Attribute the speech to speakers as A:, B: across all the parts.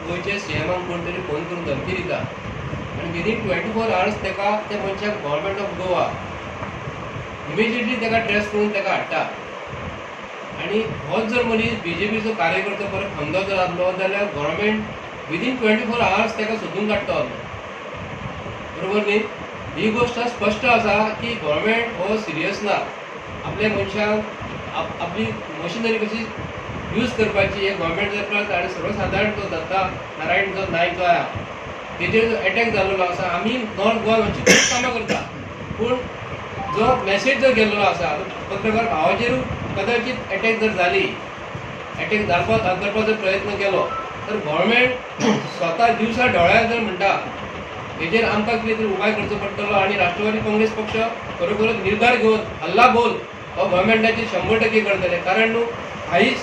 A: गोंयचे सीएमाक कोण तरी फोन करून धमकी दिता आनी विदीन 24 आवर्स ताका, त्या मनशाक, गव्हर्मेंट ऑफ गोवा इमिजिएटली ताका ट्रेस करून ताका हाडटा. आनी होच जर मनीस बीजेपीचो कार्यकर्तो परत खंदो जर आसलो जाल्यार गव्हर्मेंट विदीन 24 आवर्स ताका सोदून काडटा आसलो, बरोबर न्ही? ही गोश्ट स्पश्ट आसा की गव्हर्मेंट हो सिरियस ना. आपल्या मनशांक आपली मशिनरी कशी यूज करपाची हे गव्हर्मेंट जर कळता. आनी सर्वसादारण तो दत्ता नारायण जो नायक जो आहा, तेजेर जो एटॅक जाल्लो आसा, आमी नॉर्थ गोवा मातशी खूब कामां करता, पूण जो मॅसेज जो गेल्लो आसा, पत्रकार भावाचेरूय कदाचित एटॅक जर जाली, एटॅक जावपाक करपाचो प्रयत्न केलो तर गव्हर्मेंट स्वता दिवसा ढवळ्यार जर म्हणटा, हेजेर आमकां कितें तरी उपाय करचो पडटलो. आनी राष्ट्रवादी काँग्रेस पक्ष खरोखरच निर्धार घेवन हल्ला बोल हो गव्हर्मेंटाचेर 100% करतले. कारण न्हू, आयज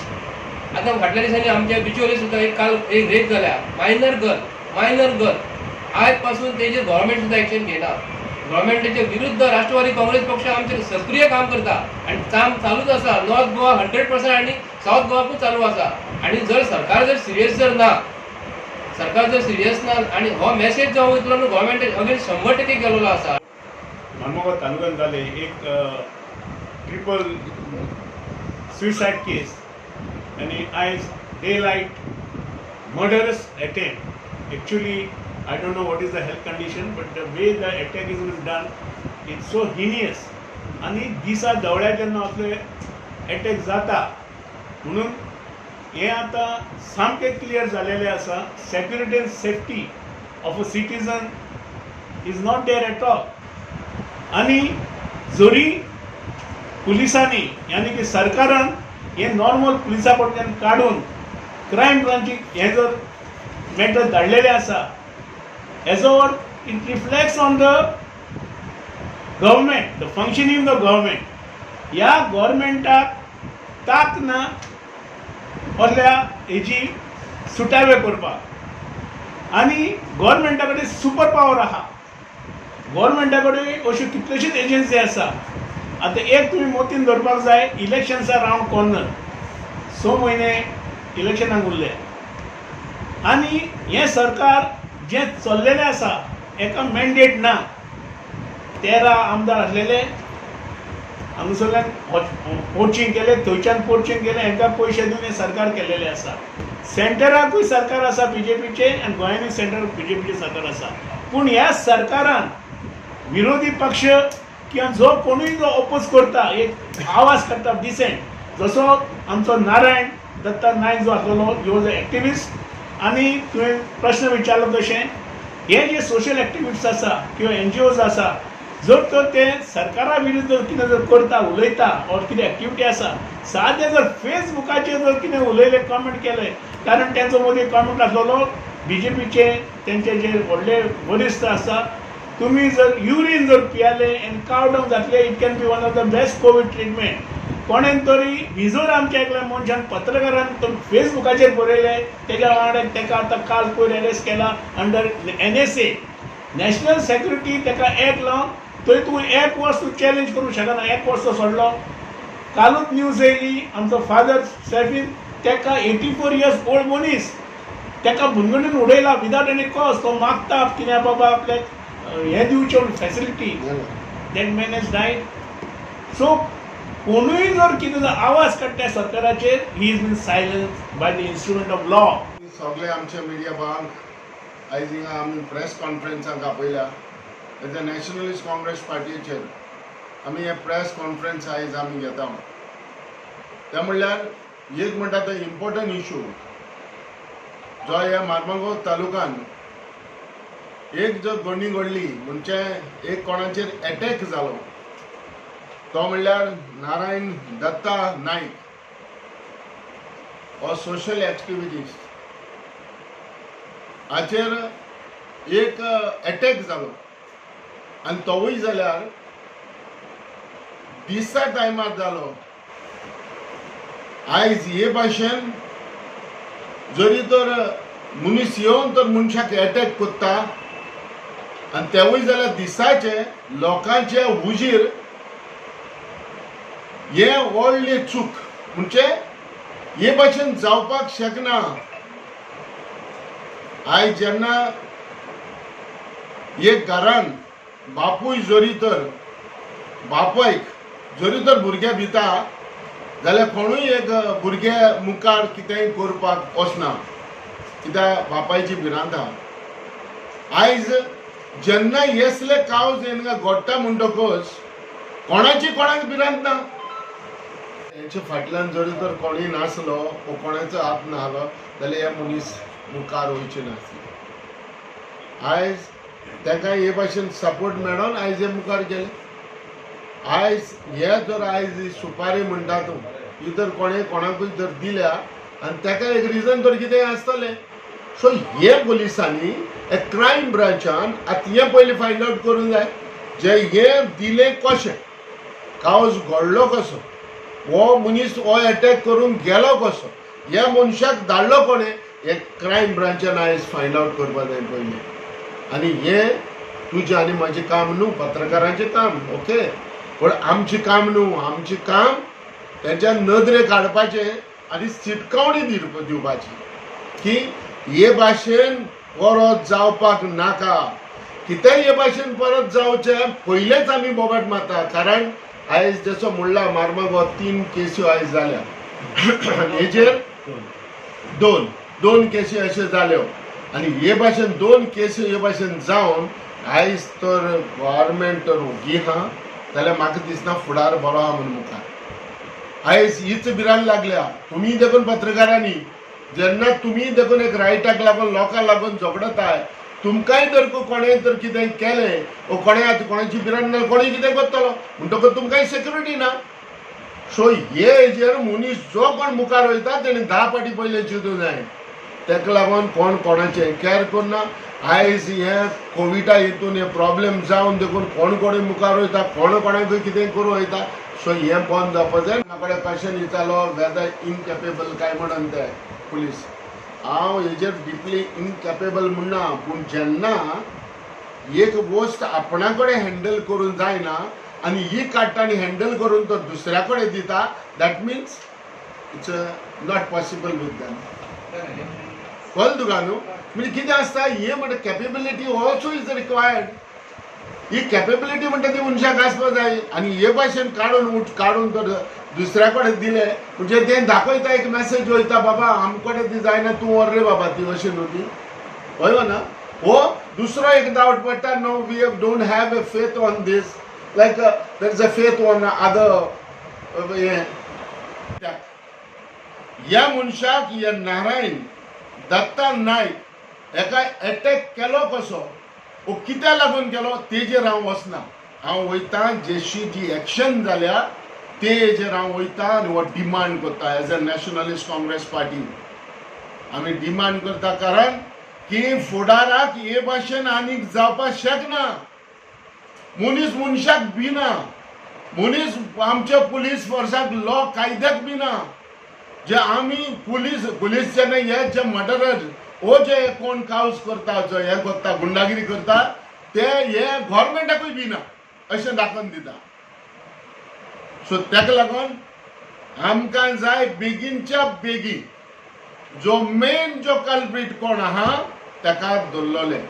A: आतां फाटल्या दिसांनी आमच्या बिचोले सुद्दां एक काल एक रेप जाल्या, मायनर गर्ल, मायनर गर्ल. आयज पासून तेजेर गव्हर्मेंट सुद्दां एक्शन घेना. गव्हर्मेंटाच्या विरुद्ध राष्ट्रवादी काँग्रेस पक्ष आमचे सक्रीय काम करता आनी काम चालूच आसा. नॉर्थ गोवा 100% आनी सावथ गोवाकूय चालू आसा. आनी जर सरकार जर सिरियस जर ना, सरकार जर सिरियस ना आनी हो मॅसेज जो वयतलो न्हू, गव्हर्मेंट अगेन्स्ट 100% गेलेलो आसा.
B: मार्मगोवा तालुक्यात जाले एक ट्रिपल सुसायड केस आनी आयज day light murderous attempt. Actually, I don't know what is the health condition, but the way the attack is been done, it's so heinous. आनी दिसा ढवळ्या जेन्ना असले एटॅक जाता, म्हणून हें आतां सामकें क्लियर जालेलें आसा, security and safety of a citizen is not there at all. आनी जरी पुलिसांनी, यानी की सरकारान हें नॉर्मल पुलिसा कडल्यान काडून क्रायम ब्रांचीक हें जर मॅटर धाडलेलें आसा, हेजो अर्थ it reflects on the government, the functioning the government. ह्या गव्हर्मेंटाक ताक ना असल्या हेजी सुटावे करपाक. आनी गव्हर्मेंटा कडेन सुपर पावर आहा. गव्हर्मेंटा कडेन अश्यो कितल्योश्योच एजन्सी आसा. आतां एक तुमी मतीन दवरपाक जाय, elections are round corner. 6 म्हयने इलेक्शनाक उरले आनी हें सरकार जें चल्लेलें आसा, हेका मॅन्डेट ना. 13 आमदार आसलेले, हांगासरल्यान पोचिंग केले, थंयच्यान पोचिंग केलें, हांकां पयशे दिवन हें सरकार केलेलें आसा. सेंटराकूय सरकार आसा बीजेपीचें आनी गोंयांनी सेंटर बीजेपीचें सरकार आसा. पूण ह्या सरकारान विरोधी पक्ष किंवा जो कोणूय जो ओपोज करता, एक आवाज करता डिसेंट, जसो आमचो नारायण दत्ता नायक जो आसलेलो, he was a activist. आनी तुवें प्रश्न विचारलो तशें, हे जे सोशल एक्टिविस्ट आसा किंवा एनजीओज आसा, जर तर ते सरकारा विरुद्ध कितें जर करता, उलयता ऑर कितें एक्टिविटी आसा, सादें जर फेसबुकाचेर जर कितें उलयलें, कॉमेंट केलें, कारण तेंचो मदीं कॉमेंट आसलेलो बीजेपीचे तेंचे जे व्हडले वरिश्ठ आसा, तुमी जर युरीन जर पियाले आनी काव डावन जातले, it can be one of the best Covid treatment. कोणेन तरी मिझोरामच्या एकल्या मनशान, पत्रकारान तो फेसबुकाचेर बरयलें. तेज्या वांगडा तेका आतां काल पयर अरेस्ट केला under NSA, national security तेका एक्ट लावन. थंय तूं एक वर्स तूं चॅलेंज करूंक शकना. एक वर्स तो सोडलो. कालूच न्यूज येयली, आमचो फादर सेफीन, तेका 84 इयर्स ओल्ड मनीस, तेका बुनगणीन उडयला विदाउट एनी कॉज. तो मागता कितें बाबा आपल्याक हें दिवचें facility. That man has died. So कोणूय जर कितें जर आवाज काडटा सरकाराचेर, he is been silence by the instrument of law.
C: सगळे आमच्या मिडिया भावांक आयज हिंगा आमी प्रेस कॉन्फरन्साक आपयल्या. एज अ नॅशनलिस्ट काँग्रेस पार्टीचेर आमी हे प्रेस कॉन्फरन्स आयज आमी घेता. ते म्हणल्यार एक म्हणटा तो इम्पॉर्टंट इशू जो ह्या मार्मागोव तालुकान एक जो घडणी घडली, म्हणजे एक कोणाचेर एटॅक जालो, तो म्हणल्यार नारायण दत्ता नाईक हो सोशल एक्टिविटीस्ट, हाचेर एक एटॅक जालो आनी तोवूय जाल्यार दिसा टायमार जालो. आयज हे भाशेन जरी तर मनीस येवन तर मनशाक एटॅक करता आनी तेवूय जाल्यार दिसाचे लोकांचे हुजीर, हे व्हडली चूक. म्हणजे हे भाशेन जावपाक शकना. आयज जेन्ना एक घरान बापूय जरी तर बापायक जरी तर भुरगे भिता जाल्यार कोणूय एक भुरगे मुखार कितेंय करपाक वचना, कित्याक बापायची भिरांत आहा. आयज जेन्ना येसले कावज हेंका घडटा म्हणटकच कोणाची कोणाक भिरांत ना. हेच्या फाटल्यान जरी तर कोणूय नासलो वो कोणाचो हात नासलो जाल्यार हे मनीस मुखार वयचे नासले. आयज तांकां हे भाशेन सपोर्ट मेळोन आयज हे मुखार गेले. आयज हे जर आयज ही सुपारी म्हणटा तूं, ही जर कोणें कोणाकूय जर दिल्या आनी ताका एक रिजन तर कितेंय आसतलें. सो हे पुलिसांनी एक क्रायम ब्रांचान आतां हें पयलीं फायंड आवट करूंक जाय जे हे दिलें कशें, कावज घडलो कसो, हो मनीस हो एटॅक करूंक गेलो कसो, ह्या मनशाक धाडलो कोणें, हें क्रायम ब्रांचान आयज फायंड आवट करपा जाय पयलीं. आनी हें तुजें आनी म्हाजें काम न्हू, पत्रकारांचें काम, ओके, पूण आमचें काम न्हू. आमचें काम तेंच्या नदरे काडपाचें आनी शिटकावणी दिवपाची की हे भाशेन परत जावपाक नाका. कितेंय हे भाशेन परत जावचें पयलेंच आमी बोबाट मारता. कारण आयज जसो म्हणला मार्मागो 3 केसी आयज जाल्या आनी हेजेर दोन केसी अश्यो जाल्यो आनी हे भाशेन 2 केसी हे भाशेन जावन आयज तर गव्हर्मेंट तर ओगी आहा जाल्यार म्हाका दिसना फुडार बरो आहा म्हणून मुखार. आयज हीच भिरांत लागल्या. तुमी देखून पत्रकारांनी जेन्ना तुमी देखून एक रायटाक लागून लोकांक लागून झगडताय, तुमकांय जर कोणें तर कितें केलें वो कोणें आतां कोणाची भिरांत ना, कोणूय कितें करतलो म्हणटकच तुमकांय सेक्युरिटी ना. सो हे हेजेर मनीस जो कोण मुखार वयता तेणें 10 फाटी पयलें चिंतूंक जाय. ताका लागून कोण कोणाचें कॅर करना. आयज हे कोविडा हितून हे प्रॉब्लेम जावन देखून कोण कोणूय मुखार वयता, कोण कोणाकूय कितें करूं वयता. सो हें बंद जावपा जाय. म्हाका कडेन क्वेश्चन विचारलो वेदर इनकेपेबल काय म्हणून ते पुलीस, हांव हेजेर डिपली इनकेपेबल म्हणना, पूण जेन्ना एक वस्त आपणा कडेन हँडल करूंक जायना आनी ही काडटा आनी हँडल करून तो दुसऱ्या कडेन दिता, that means it's not possible with them. कळ्ळें तुका न्हू? म्हणजे कितें आसता हें म्हणटा capability also is required. He capability म्हणटा ती मनशाक आसपाक जाय आनी हे भाशेन काडून काडून तर दुसऱ्या कडेन दिले म्हणजे तें दाखयता एक मॅसेज वयता, बाबा आम कडेन ती जायना, तूं व्हर रे बाबा ती, अशी न्हू ती, हय ना? हो दुसरो एक डावट पडटा. No, we have don't have a faith on this, like there is a faith on other. हें ह्या मनशाक, ह्या नारायण दत्ता नायक हेका एटॅक केलो कसो वो कित्याक लागून केलो तेजेर हांव वचना. हांव वयता जेशी जी एक्शन जाल्या तेजेर हांव वयता आनी हो डिमांड करता as a Nationalist Congress Party. आमी डिमांड करता कारण की फुडाराक हे भाशेन आनीक जावपाक शकना. मनीस मनशाक भिना, मनीस आमच्या पुलीस फोर्साक लॉ कायद्याक भिना. जे आमी पुलीस पुलीस जेन्ना हे जे मर्डरर हो जे कोण कावस करता, जो हे करता, गुंडागिरी करता, ते हे गव्हर्मेंटाकूय भिना अशें दाखोवन दिता. सो ताका लागून आमकां जाय बेगीनच्या बेगीन जो मेन जो कल्प्रीट कोण आहा ताका धरलोले.